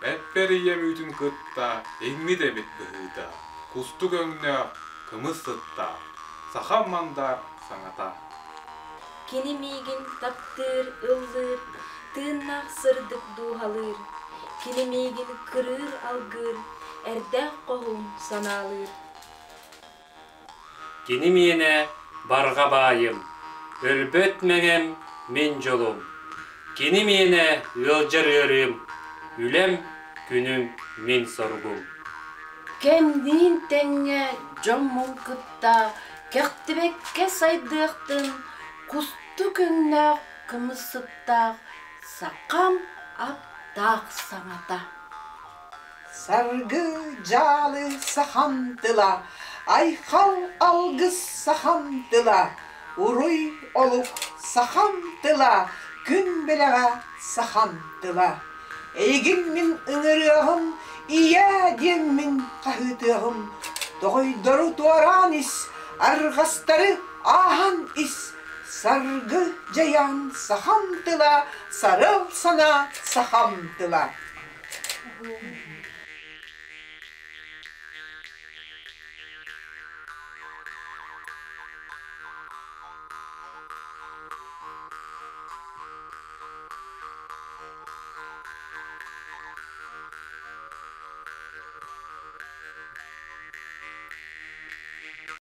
Эппэр ийэм үүтүн кытта иҥмит эбит быһыыта, кустук өҥнөөх, кымыс сыттаах, сахам мандар саҥата. Кини миигин таптыыр, ыллыыр, тыыннаах сырдык дууһалыыр, кини миигин кырыыр, алгыыр, эрдээх хоһуун санаалыыр. Кини миэнэ барҕа баайым, өлбөт мэҥэм мин дьолум. Кини миэнэ ыалдьар ыарыым, үлэм, күнүм мин соругум. Кэмниин тэҥҥэ дьоммун кытта кэхтибэккэ сайдыахтын кустук өҥнөөх кымыс сыттаах сахам аптаах саҥата. Саргы дьаалы сахам тыла, айхал алгыс сахам тыла, уруй олук сахам тыла, күн бэлэҕэ сахам тыла. Эйигин мин ыҥырыаҕым, ийээ диэммин хаһыытыаҕым, тоҕойдору туораан ис, арҕастары ааһан ис, саргы дьайаан сахам тыла, сарыал санаа сахам тыла.